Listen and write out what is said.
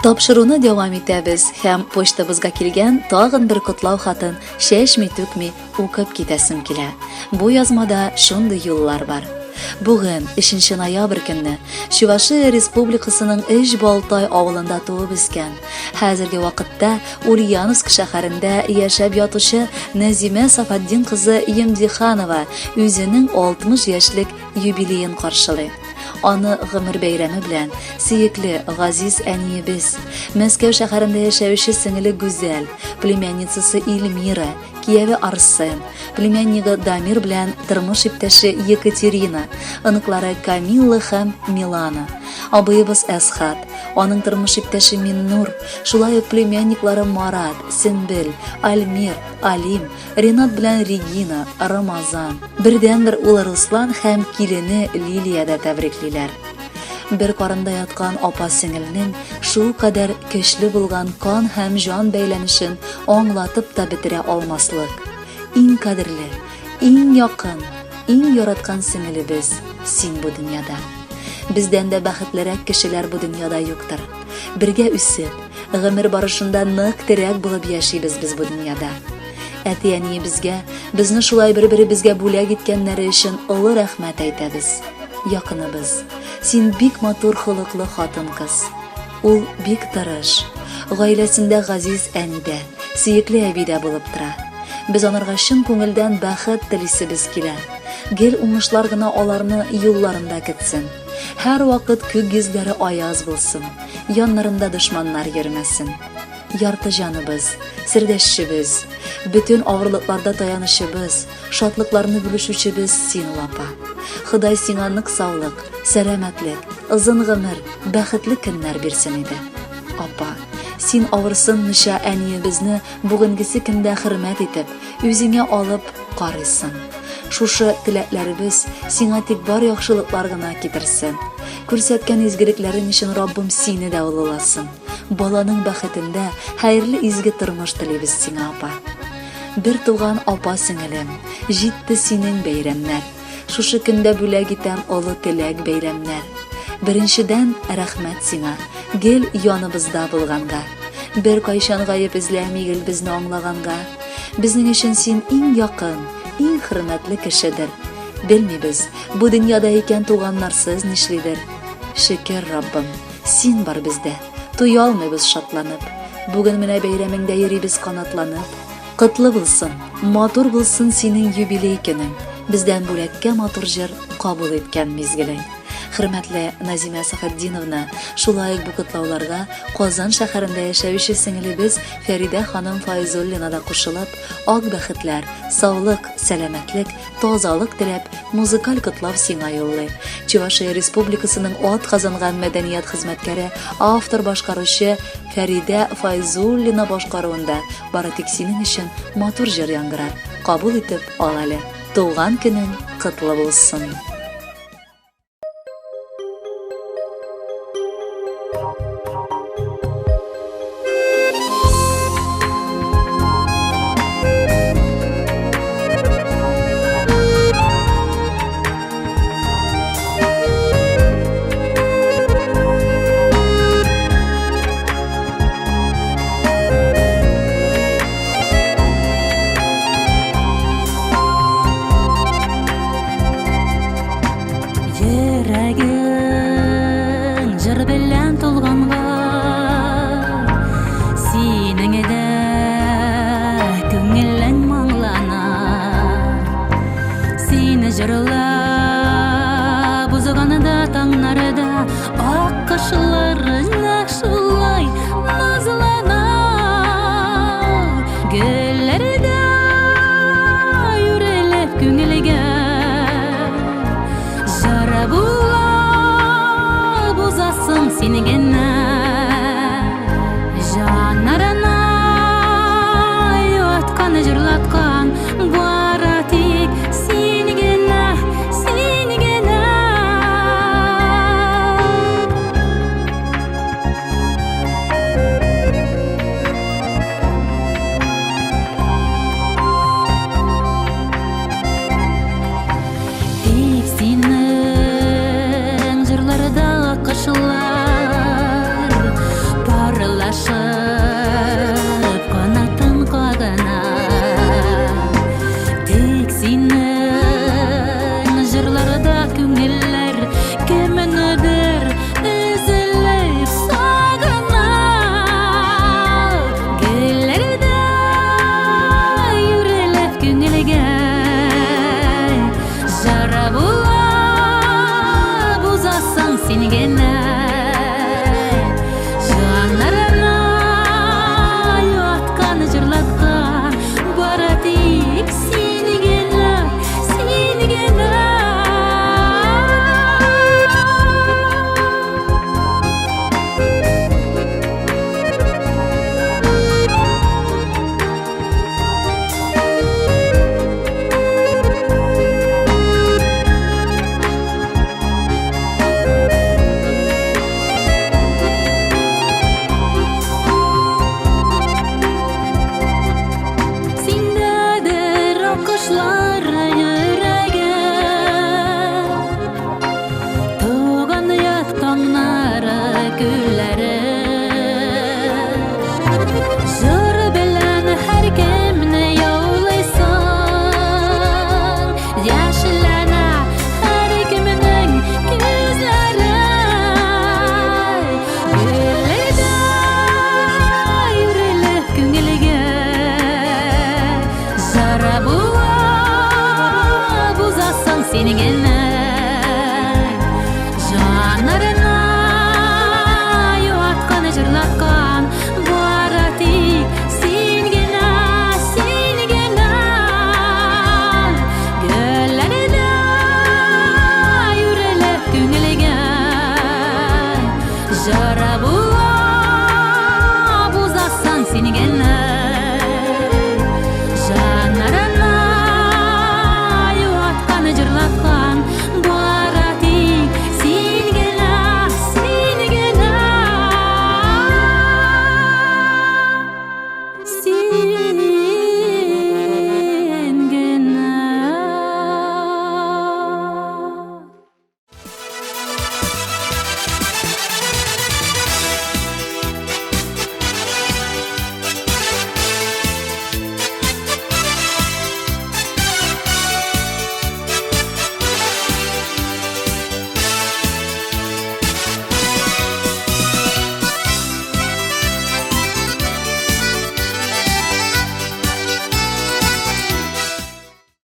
Тапшыруны дәвам итәбез һәм почтабызга килгән тагын бер котлау хатын чәчми-түкми укып китәсем килә. Бу язмада шундый юллар бар. Бүген, 3 ноябрь көнне, Чувашия Республикасының Өч Балтай авылында туып үскән, хәзерге вакытта Ульяновск шәһәрендә яшәп ятучы Нәзимә Сафатдин кызы Емдиханова үзенең 60 яшьлек юбилеен каршылый. Аны гомер бәйрәме белән сөекле, газиз әниебез, Мәскәү шәһәрендә яшәүче сеңеле Гүзәл, племянницасы Эльмира, кияве Арсен, племяннигы Дамир белән тормыш иптәше Екатерина, оныклары Камилла һәм Милана, абыебыз Әсхат, аның тормыш иптәше Миннур, шулай ук племянниклары Марат, Сембел, Альмир, Алим, Ренат белән Регина, Рамазан, бердәнбер улы Руслан һәм килене Лилия дә тәбриклиләр. Бер карында яткан апа-сеңелнең шулкадәр көчле булган кан һәм җан бәйләнешен аңлатып та бетерә алмаслык. Иң кадерле, иң якын, иң яраткан сеңелебез син бу дөньяда. Бездән дә бәхетлерәк кешеләр бу дөньяда юктыр. Бергә үсеп, гомер барышында нык терәк булып яшибез без бу дөньяда. Әти-әниебезгә безне шулай бер-беребезгә бүләк иткәннәре өчен олы рәхмәт әйтәбез. Якыныбыз, син бик матур холыклы хатын-кыз. Ул бик тырыш. Гаиләсендә газиз әни дә, сөекле әби дә булып тора. Без анарга чын күңелдән бәхет телисебез килә. Гел уңышлар гына аларны юлларында көтсен. Һәрвакыт күк йөзләре аяз булсын, яннарында дошманнар йөрмәсен. Ярты җаныбыз, сердәшчебез, бөтен авырлыкларда таянычыбыз, шатлыкларны бүлешүчебез син ул, апа. Ходай сиңа нык саулык, сәламәтлек, озын гомер, бәхетле көннәр бирсен иде. Апа, син авырсынмыйча әниебезне бүгенгесе көндә хөрмәт итеп, үзеңә алып карыйсың. Шушы теләкләребез сиңа тик бар яхшылыклар гына китерсен. Күрсәткән изгелекләрең өчен Раббым сине дә олыласын. Баланың бәхетендә хәерле изге тормыш телибез сиңа, апа. Бер туган апа сеңелем, җитте синең бәйрәмнәр. Шушы көндә бүләк итәм олы теләк бәйрәмнәр. Беренчедән, рәхмәт сиңа, гел яныбызда булганга. Бер кайчан гаеп эзләми гел безне аңлаганга. Безнең өчен син иң якын, иң хөрмәтле кешедер. Белмибез, бу дөньяда икән туганнарсыз нишлидер. Шөкер, Раббым, син бар бездә, туя алмыйбыз шатланып. Бүген менә бәйрәмеңдә йөрибез канатланып. Котлы булсын, матур булсын синең юбилей көнең, бездән бүләккә матур җыр кабул иткән мизгелең. Хөрмәтле Назимә Сәхәтдиновна, шулай ук бу котлауларга Казан шәһәрендә яшәүче сеңелебез Фәридә ханым Файзуллина да кушылып, ак бәхетләр, саулык, сәламәтлек, тазалык теләп, музыкаль котлау сиңа юллый. Чувашия Республикасының ат казанган мәдәният хезмәткәре, автор-башкаручы Фәридә Файзуллина башкаруында бары тик синең өчен матур җыр яңгырар. Кабул итеп ал әле. Туган көнең котлы булсын! Син генә.